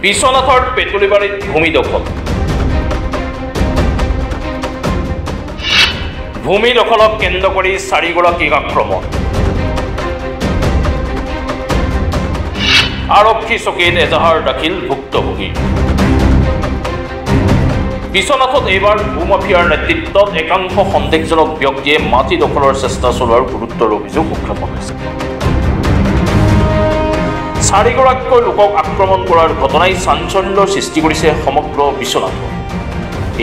বিশ্বনাথৰ পেটুলিবাৰীত ভূমি দখল। ভূমি দখলক কেন্দ্ৰ কৰি চাৰিগৰাকীক আক্ৰমণ। আৰক্ষী চকীত এজাহাৰ দাখিল ভুক্তভোগী। বিশ্বনাথত এইবাৰ ভূমাফিয়াৰ নেতৃত্বত একাংশ সন্দেহজনক ব্যক্তিয়ে মাটি দখলৰ চেষ্টা চলোৱাৰ গুৰুত্বৰ অভিযোগ উত্থাপন হৈছে। চাৰিগৰাকীকৈ লোকক আক্ৰমণ কৰাৰ ঘটনাই চাঞ্চল্যৰ সৃষ্টি কৰিছে সমগ্ৰ বিশ্বনাথত।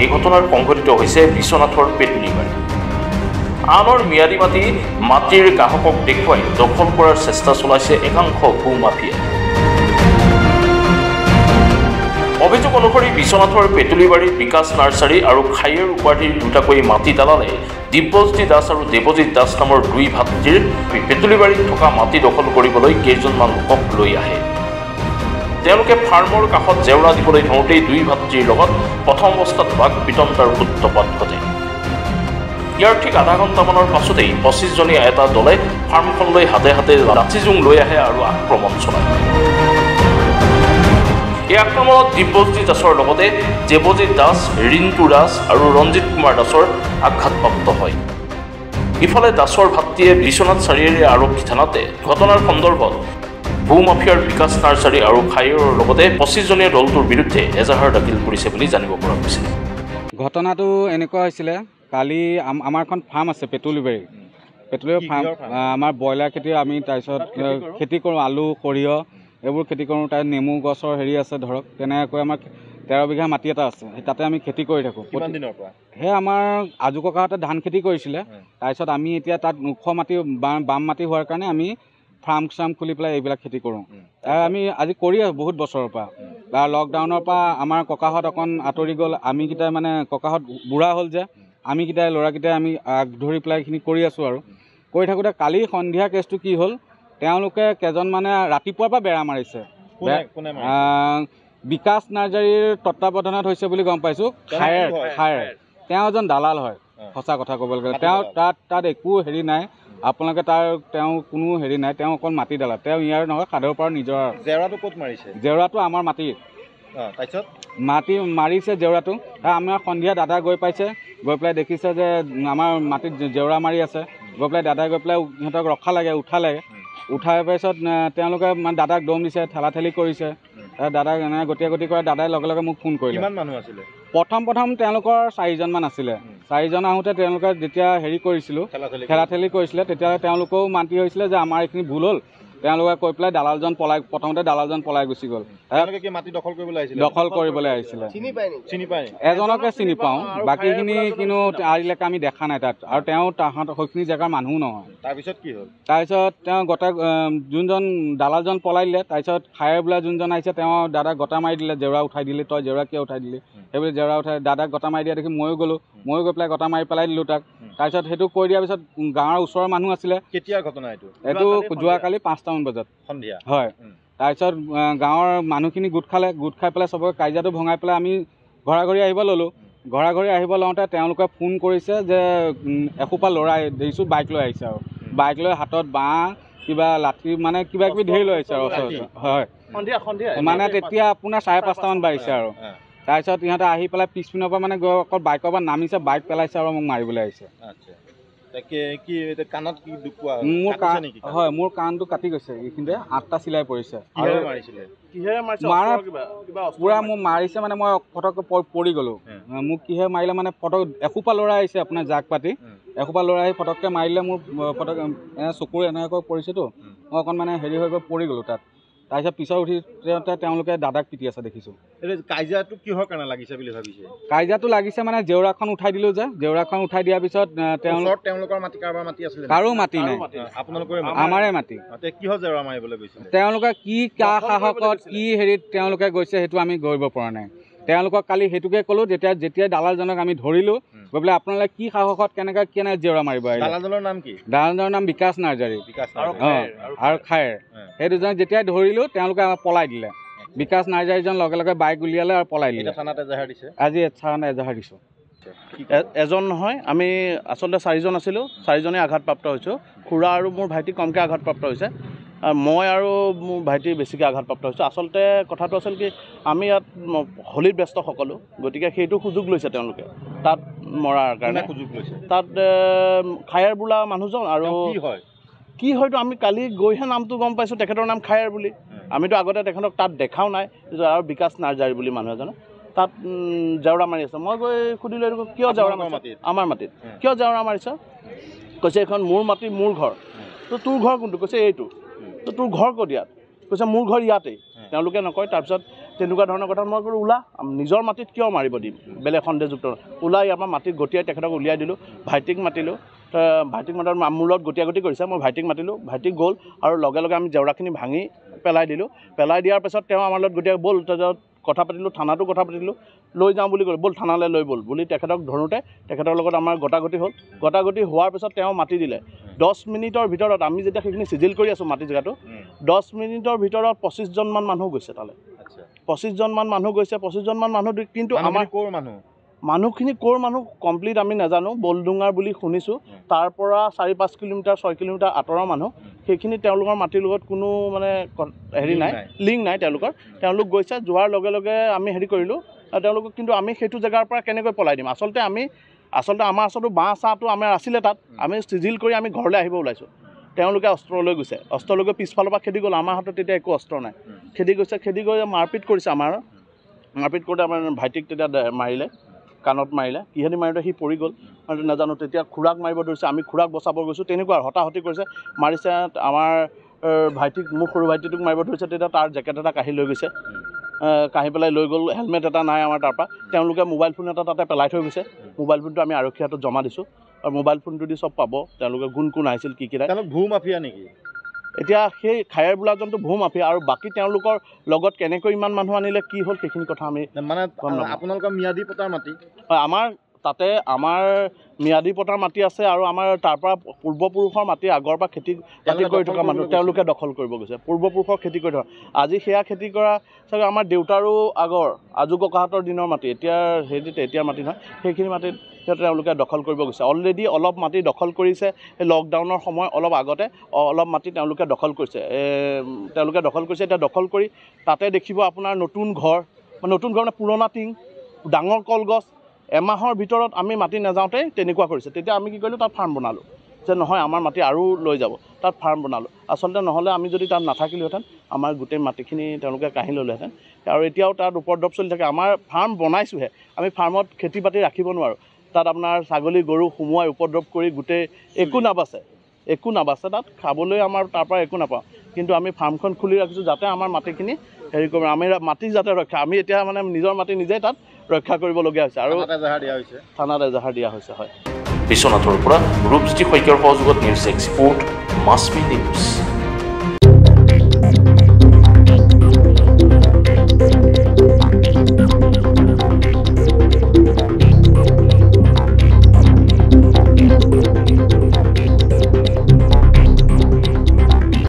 এই ঘটনাৰ সংঘটিত হৈছে বিশ্বনাথৰ পেটুলিবাৰীত। আনৰ ম্যাদী মাটি মাটিৰ গ্ৰাহকক দেখুৱাই দখল কৰাৰ চেষ্টা চলাইছে একাংশ ভূমাফিয়াই। অভিযোগ অনুসৰি বিশ্বনাথৰ পেটুলিবাৰীৰ বিকাশ নাৰ্চাৰী আৰু খাইয়েৰ উপাধিৰ দুটাকৈ মাটি দালালে দিব্যজ্যোতি দাস আৰু দেৱজিৎ দাস নামৰ দুই ভাতৃৰ পেটুলিবাৰীত থকা মাটি দখল কৰিবলৈ কেইজনমান লোকক লৈ আহে। তেওঁলোকে ফাৰ্মৰ কাষত জেওৰা দিবলৈ ধৰোঁতেই দুই ভাতৃৰ লগত প্ৰথম অৱস্থাত বাক বিতণ্ডাৰ সূত্ৰপাত ঘটে। ইয়াৰ ঠিক আধা ঘণ্টামানৰ পাছতেই 25জনীয়া এটা দলে ফাৰ্মখনলৈ হাতে হাতে লাঠিজোং লৈ আহে আৰু আক্ৰমণ চলায়। এই আক্ৰমণত দিব্যজ্যোতি দাসৰ লগতে দেৱজিৎ দাস, ৰিণ্টু দাস আৰু ৰঞ্জিত কুমাৰ দাসৰ আঘাতপ্ৰাপ্ত হয়। ইফালে দাসৰ ভাতৃয়ে বিশ্বনাথ চাৰিআলি আৰক্ষী থানাতে ঘটনাৰ সন্দৰ্ভত ভূমাফিয়াৰ বিকাশ নাৰ্চাৰী আৰু খাইৰৰ লগতে 25জনীয়া দলটোৰ বিৰুদ্ধে এজাহাৰ দাখিল কৰিছে বুলি জানিব পৰা গৈছে। ঘটনাটো এনেকুৱা হৈছিলে, কালি আমাৰ এখন ফাৰ্ম আছে পেটুলিবাৰী। পেটুলিবাৰী ফাৰ্ম আমাৰ ব্ৰইলাৰ খেতি, আমি তাৰপিছত খেতি কৰোঁ, আলু, সৰিয়হ এইবোৰ খেতি কৰোঁ। তাত নেমু গছৰ হেৰি আছে ধৰক, তেনেকৈ আমাৰ 13 বিঘা মাটি এটা আছে, তাতে আমি খেতি কৰি থাকোঁ। সেই আমাৰ আজু ককাহঁতে ধান খেতি কৰিছিলে। তাৰপিছত আমি এতিয়া তাত ওখ মাটি, বাম মাটি হোৱাৰ কাৰণে আমি ফাৰ্ম চাৰ্ম খুলি পেলাই এইবিলাক খেতি কৰোঁ। আমি আজি কৰি আছোঁ বহুত বছৰৰ পৰা। লকডাউনৰ পৰা আমাৰ ককাহঁত অকণ আঁতৰি গ'ল, আমিকেইটাই মানে ককাহঁত বুঢ়া হ'ল যে, আমিকেইটাই ল'ৰাকেইটাই আমি আগ ধৰি পেলাই এইখিনি কৰি আছোঁ। আৰু কৰি থাকোঁতে কালি সন্ধিয়া কেছটো কি হ'ল, তেওঁলোকে কেইজনমানে ৰাতিপুৱাৰ পৰা বেৰা মাৰিছে। বিকাশ নাৰ্জাৰীৰ তত্বাৱধানত হৈছে বুলি গম পাইছোঁ। খায়েৰ খায়েৰ তেওঁ এজন দালাল হয়, সঁচা কথা ক'বলৈ গ'লে। তেওঁ তাত একো হেৰি নাই, আপোনালোকে তাৰ তেওঁ কোনো হেৰি নাই, তেওঁ অকল মাটি দালাল। তেওঁ ইয়াৰ নহয়, সাধৰ পৰা নিজৰ। জেওৰাটো ক'ত মাৰিছে? জেওৰাটো আমাৰ মাটিৰ মাটি মাৰিছে জেওৰাটো। আমাৰ সন্ধিয়া দাদা গৈ পাইছে, গৈ পেলাই দেখিছে যে আমাৰ মাটিত জেওৰা মাৰি আছে। গৈ পেলাই দাদাই গৈ পেলাই সিহঁতক ৰখালেগৈ, উঠালেগৈ। উঠাৰ পিছত তেওঁলোকে মানে দাদাক দম দিছে, ঠেলা ঠেলি কৰিছে। দাদাক এনে গতিয়া গতি কৰা দাদাই লগে লগে মোক ফোন কৰিলে। কিমান মানুহ আছিলে? প্ৰথম তেওঁলোকৰ 4জনমান আছিলে। 4জন আহোঁতে তেওঁলোকে যেতিয়া হেৰি কৰিছিলোঁ, ঠেলা ঠেলি কৰিছিলে, তেতিয়া তেওঁলোকেও মান্তি হৈছিলে যে আমাৰ এইখিনি ভুল হ'ল। তেওঁলোকে কৈ পেলাই দালালজন পলাই, প্ৰথমতে দালালজন পলাই গুচি গ'ল। দখল কৰিবলৈ আহিছিলে। এজনকে চিনি পাওঁ, বাকীখিনি কিন্তু আজিলৈকে আমি দেখা নাই তাত। আৰু তেওঁ তাহাঁতৰ সেইখিনি জেগাৰ মানুহো নহয়। তাৰপিছত কি হ'ল? তাৰপিছত তেওঁ গোটা যোনজন দালালজন পলাই দিলে। তাৰপিছত খায়েৰ বোলা যোনজন আহিছে, তেওঁ দাদাক গোটা মাৰি দিলে, জেওৰা উঠাই দিলে, তই জেওৰা কিয় উঠাই দিলি সেইবুলি জেওৰা উঠাই দাদাক গোটা মাৰি দিয়া দেখি ময়ো গ'লোঁ, ময়ো গৈ পেলাই গোটা মাৰি পেলাই দিলোঁ তাক। তাৰপিছত সেইটো কৈ দিয়াৰ পিছত গাঁৱৰ ওচৰৰ মানুহ আছিলে। কেতিয়া ঘটনা এইটো? এইটো যোৱাকালি 5টামান বজাত সন্ধিয়া। হয়। তাৰপিছত গাঁৱৰ মানুহখিনি গোট খালে, গোট খাই পেলাই চবকে কাজিয়াটো ভঙাই পেলাই আমি ঘৰা ঘৰি আহিব ল'লোঁ। ঘৰা ঘৰি আহিব লওঁতে তেওঁলোকে ফোন কৰিছে যে এসোপা ল'ৰাই দেখিছোঁ বাইক লৈ আহিছে, আৰু বাইক লৈ হাতত বাঁহ, কিবা লাঠি, মানে কিবা কিবি ধেৰ লৈ আহিছে আৰু ওচৰত। হয়, মানে তেতিয়া আপোনাৰ 5:30মান বাজিছে। আৰু তাৰপিছত ইহঁতে আহি পেলাই পিছপিনৰ পৰা মানে গৈ অকল বাইকৰ পৰা নামিছে, বাইক পেলাইছে আৰু মোক মাৰিবলৈ আহিছে। মোৰ কাণ, হয়, মোৰ কাণটো কাটি গৈছে, এইখিনিতে 8টা চিলাই পৰিছে। পুৰা মোক মাৰিছে, মানে মই ফটককৈ পৰি গ'লোঁ। মোক কিহে মাৰিলে মানে ফটক এসোপা ল'ৰা আহিছে আপোনাৰ জাক পাতি, এসোপা ল'ৰা আহি ফটককৈ মাৰিলে মোৰ ফটক চকুৰ এনেকৈ পৰিছেতো, মই অকণ মানে হেৰি হৈ গৈ পৰি গ'লোঁ তাত। তাৰপিছত পিছত উঠি তেওঁলোকে দাদাক পিটি আছে দেখিছোঁ। কাজিয়াটো কিহৰ কাৰণে লাগিছে বুলি ভাবিছে? কাজিয়াটো লাগিছে মানে জেওৰাখন উঠাই দিলোঁ যে, জেওৰাখন উঠাই দিয়াৰ পিছত তেওঁলোকৰ মাটি কাৰোবাৰ মাটি আছিলে? কাৰো মাটি নাই, আপোনালোকৰে আমাৰে মাটি। কিহৰ জেওৰা মাৰিবলৈ গৈছিলে? তেওঁলোকে কি কা সাহসত কি হেৰিত তেওঁলোকে গৈছে সেইটো আমি ধৰিব পৰা নাই। তেওঁলোকক কালি সেইটোকে ক'লোঁ, যেতিয়া দালালজনক আমি ধৰিলোঁ গৈ পেলাই আপোনালোকে কি সাহসত কেনেকৈ কেনে জেওৰা মাৰিব আহিলে? দালালজনৰ নাম কি? দালালজনৰ নাম বিকাশ নাৰ্জাৰী আৰু খায়েৰ। সেই দুজনক যেতিয়াই ধৰিলোঁ তেওঁলোকে আমাক পলাই দিলে। বিকাশ নাৰ্জাৰীজন লগে লগে বাইক উলিয়ালে আৰু পলাই দিলে। আজি থানাত এজাহাৰ দিছোঁ। এজন নহয়, আমি আচলতে 4জন আছিলোঁ, 4জনেই আঘাতপ্ৰাপ্ত হৈছোঁ। খুৰা আৰু মোৰ ভাইটি কমকৈ আঘাতপ্ৰাপ্ত হৈছে। মই আৰু মোৰ ভাইটি বেছিকৈ আঘাতপ্ৰাপ্ত হৈছোঁ। আচলতে কথাটো আছিল কি, আমি ইয়াত হোলীত ব্যস্ত সকলো, গতিকে সেইটো সুযোগ লৈছে তেওঁলোকে তাত মৰাৰ কাৰণে। তাত খায়াৰ বোলা মানুহজন আৰু কি হয়তো আমি কালি গৈহে নামটো গম পাইছোঁ, তেখেতৰ নাম খায়াৰ বুলি। আমিতো আগতে তেখেতক তাত দেখাও নাই। আৰু বিকাশ নাৰ্জাৰী বুলি মানুহ এজনে তাত জেওৰা মাৰি আছে। মই গৈ সুধিলোঁ, এইটো কিয় জেওৰা মাৰিছে? আমাৰ মাটিত কিয় জেওৰা মাৰিছ? কৈছে এইখন মোৰ মাটি, মোৰ ঘৰ। তো তোৰ ঘৰ কোনটো? কৈছে এইটো। তো তোৰ ঘৰ ক'ত ইয়াত? কৈছে মোৰ ঘৰ ইয়াতেই। তেওঁলোকে নকয়। তাৰপিছত তেনেকুৱা ধৰণৰ কথা মই ক'লোঁ, ওলা, নিজৰ মাটিত কিয় মাৰিব দিম, বেলেগ সন্দেহযুক্ত, ওলা ইয়াৰ পৰা। মাটিত গটিয়াই তেখেতক উলিয়াই দিলোঁ। ভাইটিক মাতিলোঁ, ভাইটিক মাতাত মোৰ লগত গটীয়া গটি কৰিছে। মই ভাইটিক মাতিলোঁ, ভাইটিক গ'ল আৰু লগে লগে আমি জেওৰাখিনি ভাঙি পেলাই দিলোঁ। পেলাই দিয়াৰ পিছত তেওঁ আমাৰ লগত গটিয়াই ব'ল, তাৰপিছত কথা পাতিলোঁ, থানাতো কথা পাতিলোঁ, লৈ যাওঁ বুলি ক'লোঁ, ব'ল থানালৈ লৈ ব'ল বুলি তেখেতক ধৰোঁতে তেখেতৰ লগত আমাৰ গটাগটি হ'ল। গটাগটি হোৱাৰ পিছত তেওঁ মাতি দিলে। 10 মিনিটৰ ভিতৰত আমি যেতিয়া সেইখিনি চিজিল কৰি আছোঁ মাটি জেগাটো, 10 মিনিটৰ ভিতৰত 25জনমান মানুহ গৈছে তালৈ। 25জনমান মানুহ গৈছে, 25জনমান মানুহ। কিন্তু আমাৰ মানুহখিনি ক'ৰ মানুহ কমপ্লিট আমি নাজানো, বলডুঙাৰ বুলি শুনিছোঁ। তাৰ পৰা 4-5 কিলোমিটাৰ 6 কিলোমিটাৰ আঁতৰৰ মানুহ। সেইখিনি তেওঁলোকৰ মাটিৰ লগত কোনো মানে হেৰি নাই, লিংক নাই তেওঁলোকৰ। তেওঁলোক গৈছে, যোৱাৰ লগে লগে আমি হেৰি কৰিলোঁ তেওঁলোকক। কিন্তু আমি সেইটো জেগাৰ পৰা কেনেকৈ পলাই দিম? আচলতে আমাৰ আচলতে বাঁহ চাহটো আমাৰ আছিলে তাত, আমি চিজিল কৰি আমি ঘৰলৈ আহিব ওলাইছোঁ। তেওঁলোকে অস্ত্ৰ লৈ গৈছে, অস্ত্ৰ লৈ গৈ পিছফালৰ পৰা খেদি গ'ল। আমাৰ হাতত তেতিয়া একো অস্ত্ৰ নাই। খেদি গৈছে, খেদি গৈ মাৰপিট কৰিছে। আমাৰ মাৰপিট কৰোঁতে আমাৰ ভাইটিক তেতিয়া মাৰিলে, কাণত মাৰিলে। কিহেদি মাৰিলে সি পৰি গ'ল নাজানো। তেতিয়া খুৰাক মাৰিব ধৰিছে, আমি খুৰাক বচাব গৈছোঁ। তেনেকুৱা হতাহতি কৰিছে, মাৰিছে আমাৰ ভাইটিক, মোৰ সৰু ভাইটিটোক মাৰিব ধৰিছে। তেতিয়া তাৰ জেকেট এটা কাঢ়ি লৈ গৈছে, কাঢ়ি পেলাই লৈ গ'ল। হেলমেট এটা নাই আমাৰ তাৰপৰা। তেওঁলোকে মোবাইল ফোন এটা তাতে পেলাই থৈ গৈছে। মোবাইল ফোনটো আমি আৰক্ষী হাতত জমা দিছোঁ আৰু মোবাইল ফোনটো দি চব পাব তেওঁলোকে, কোন কোন আহিছিল কি কি নাই। ভূ মাফিয়া নেকি এতিয়া সেই খায়াৰ বোলাজনটো ভূ মাফিয়া। আৰু বাকী তেওঁলোকৰ লগত কেনেকৈ ইমান মানুহ আনিলে, কি হ'ল সেইখিনি কথা আমি মানে আপোনালোকৰ ম্যাদী পতাৰ মাটি হয়, আমাৰ তাতে আমাৰ ম্যাদী পতাৰ মাটি আছে আৰু আমাৰ তাৰপৰা পূৰ্বপুৰুষৰ মাটি আগৰ পৰা খেতি বাতি কৰি থকা মানুহ তেওঁলোকে দখল কৰিব গৈছে। পূৰ্বপুৰুষৰ খেতি কৰি থকা, আজি সেয়া খেতি কৰা চাগে আমাৰ দেউতাৰো আগৰ আজু ককাহঁতৰ দিনৰ মাটি, এতিয়া সেই এতিয়া মাটি নহয়। সেইখিনি মাটিত তেওঁলোকে দখল কৰিব গৈছে। অলৰেডি অলপ মাটি দখল কৰিছে লকডাউনৰ সময় অলপ আগতে, অলপ মাটি তেওঁলোকে দখল কৰিছে, তেওঁলোকে দখল কৰিছে। এতিয়া দখল কৰি তাতে দেখিব আপোনাৰ নতুন ঘৰ, নতুন ঘৰ মানে পুৰণা টিং, ডাঙৰ কলগছ। এমাহৰ ভিতৰত আমি মাটি নাযাওঁতেই তেনেকুৱা কৰিছে। তেতিয়া আমি কি কৰিলোঁ, তাত ফাৰ্ম বনালোঁ যে নহয় আমাৰ মাটি আৰু লৈ যাব, তাত ফাৰ্ম বনালোঁ। আচলতে নহ'লে আমি যদি তাত নাথাকিলোহেঁতেন আমাৰ গোটেই মাটিখিনি তেওঁলোকে কাঢ়ি ল'লেহেঁতেন। আৰু এতিয়াও তাত উপদ্ৰৱ চলি থাকে। আমাৰ ফাৰ্ম বনাইছোঁহে, আমি ফাৰ্মত খেতি বাতি ৰাখিব নোৱাৰোঁ। তাত আপোনাৰ ছাগলী গৰু সোমোৱাই উপদ্ৰৱ কৰি গোটেই একো নাবাচে, একো নাবাচে তাত খাবলৈ আমাৰ তাৰপৰা একো নাপাওঁ। কিন্তু আমি ফাৰ্মখন খুলি ৰাখিছোঁ যাতে আমাৰ মাটিখিনি হেৰি কৰিব, আমি মাটি যাতে ৰক্ষা, আমি এতিয়া মানে নিজৰ মাটি নিজেই তাত ৰক্ষা কৰিবলগীয়া হৈছে। আৰু থানাত এজাহাৰ দিয়া হৈছে। হয়, বিশ্বনাথৰ পৰা ৰূপজ্যোতি শইকীয়াৰ সহযোগত নিউজ এক্সপোৰ্ট, মাছমি নিউজ।